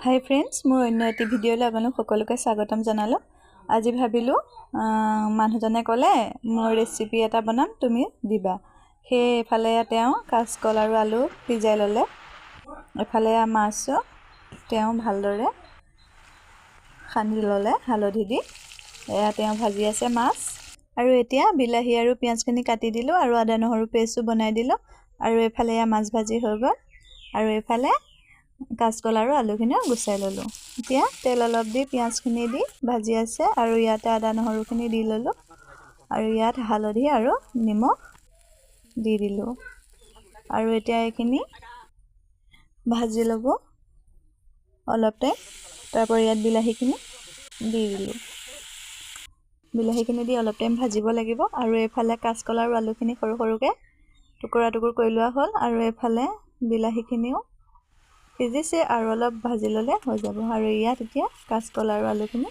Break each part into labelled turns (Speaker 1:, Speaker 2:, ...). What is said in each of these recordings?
Speaker 1: হাই friends, মোৰ অন্য এটি ভিডিঅ'লৈ আপোনালোক সকলোকে স্বাগতম জনালোঁ। আজি ভাবিলোঁ, মানুহজনে ক'লে মই ৰেচিপি এটা বনাম, তুমি দিবা। সেই এইফালে তেওঁ কাচকল আৰু আলু সিজাই ল'লে। এফালে মাছো তেওঁ ভালদৰে সানি ল'লে হালধি দি। এয়া তেওঁ ভাজি আছে মাছ। আৰু এতিয়া বিলাহী আৰু পিঁয়াজখিনি কাটি দিলোঁ আৰু আদা নহৰু পেষ্টো বনাই দিলোঁ। আৰু এইফালে এয়া মাছ ভাজি হৈ গ'ল আৰু এইফালে কাচকল আৰু আলুখিনিও গুচাই ল'লোঁ। এতিয়া তেল অলপ দি পিঁয়াজখিনি দি ভাজি আছে আৰু ইয়াতে আদা নহৰুখিনি দি ল'লোঁ আৰু ইয়াত হালধি আৰু নিমখ দি দিলোঁ। আৰু এতিয়া এইখিনি ভাজি ল'ব অলপ টাইম। তাৰপৰা ইয়াত বিলাহীখিনি দি দিলোঁ। বিলাহীখিনি দি অলপ টাইম ভাজিব লাগিব। আৰু এইফালে কাচকল আৰু আলুখিনি সৰু সৰুকৈ টুকুৰা টুকুৰ কৰি লোৱা হ'ল আৰু এইফালে বিলাহীখিনিও সিজিছে আৰু অলপ ভাজি ল'লে হৈ যাব। আৰু ইয়াত এতিয়া কাচকল আৰু আলুখিনি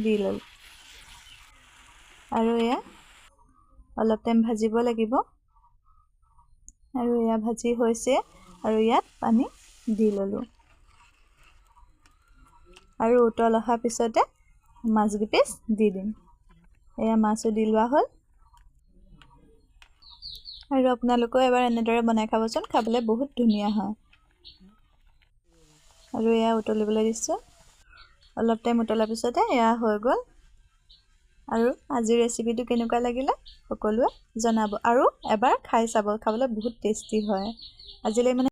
Speaker 1: দি ল'লোঁ আৰু এয়া অলপ টাইম ভাজিব লাগিব। আৰু এয়া ভাজি হৈছে আৰু ইয়াত পানী দি ল'লোঁ আৰু উতল অহাৰ পিছতে মাছ কেইপিচ দি দিম। এয়া মাছো দি লোৱা হ'ল। আৰু আপোনালোকেও এবাৰ এনেদৰে বনাই খাবচোন, খাবলৈ বহুত ধুনীয়া হয়। আৰু এয়া উতলিবলৈ দিছোঁ। অলপ টাইম উতলাৰ পিছতে এয়া হৈ গ'ল। আৰু আজিৰ ৰেচিপিটো কেনেকুৱা লাগিলে সকলোৱে জনাব আৰু এবাৰ খাই চাব, খাবলৈ বহুত টেষ্টি হয়। আজিলৈ মানে